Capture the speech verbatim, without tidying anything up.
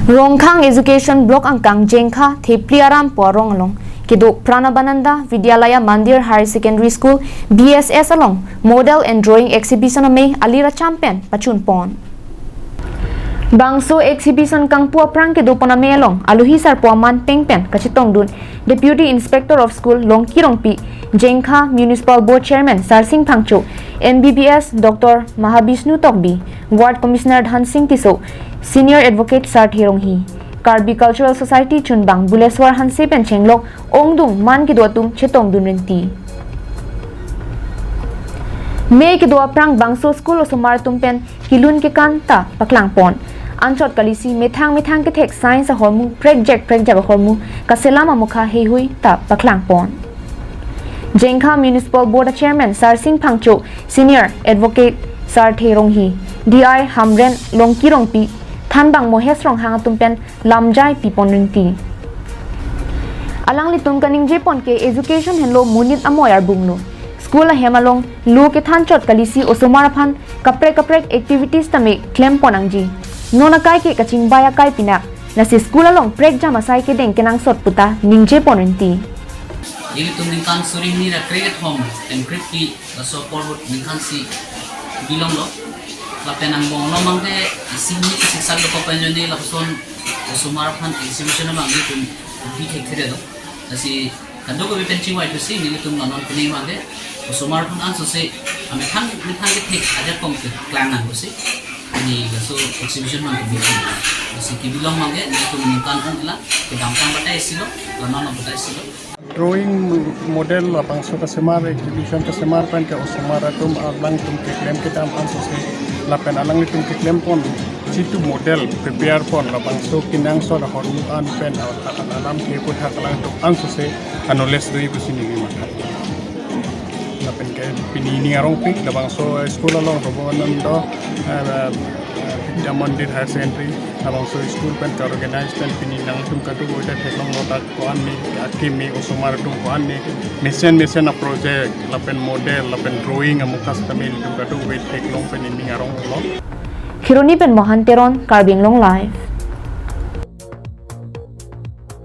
Rongkhang Education Block angkang Jengkha Thepli Arampo arong along kedo Pranabananda Vidyalaya Mandir Higher Secondary School, B S S along Model and Drawing Exhibition amei alir acham pen pachunpon. Bangso exhibition kangpu aphrang kedopon amei along alohi sarpo aman peng pen kachetongdun Deputy Inspector of School Longki Rongpi, Jengkha Municipal Board Chairman Sarsing Phangcho, M B B S Doctor Mahabishnu Tokbi, Ward Commissioner Dhansing Tisso, Senior Advocate Sarthe Ronghi, Karbi Cultural Society chunbang Buleswar Hanse pen chenglok ongdung man kedo atum chetongdun rinti. Mei kedo aphrang bangso school osomar atum pen kelun kekan ta paklangpon. Anchot kalisi methang methang kethek science ahormu prekjak prekjak ahormu kaselam amokha heihui ta paklangpon. Jengkha Municipal Board Chairman Sarsing Phangcho, Senior Advocate Sarthe Ronghi, D I Hamren Longki Rongpi, thanbang Mohes Ronghang atum pen lamjai pipon rinti. Alanglitum kaningjepon ke education henlo monit amoi arbunglo. School ahem along lo kethanchot kalisi osomar aphan kaprek kaprek activities tame klempon nangji. Non akai ke kachingbai akai pinak. Lasi school along prekjam asai kedeng kenangsot puta ningjepon rinti. Ilitum ningkan suri hini ra krekethom pen krepli laso apor ahut ningkan si bilonglo. Lapen angbong along abangke isi hini isi sak dokok pen jone lapuson osomar aphan exhibition abang ilitum bi thekthedetlo. Lasi kadokave pen chingvai thusi nelitum la non pini abangke osomar aphan ansose amethang methang kethek ajakong keklang nangkok si. Pini laso exhibition abang kebi. Lasi kebi along abangke nelitum ningkan ong ila kedamtang batai silo, la non batai silo. Drawing, model labangso kasemar, exhibition kasemar pen ke osomar atum alangtum keklem kedam ansose lapen alanglitum keklempon jitu model prepare pon labangso kenangsot ahormu an pen alam kepu thak alangtum ansose a-knowledge do-i pusi neli matha. Lapen ke pini ning arongpik labangso school along Robonando, eh, Vidya Mandir Higher Secondary labangso school pen ka-organize pen pini nangtum kadokave ta theklonglo ta ko-an ne akimi osomar atum ko-an ne mesen mesen a-project lapen model lapen drawing amokha setame ilitum kadokave theklong pen ning aronglo. Kheroni pen Mohan Teron, Karbi Anglong Live.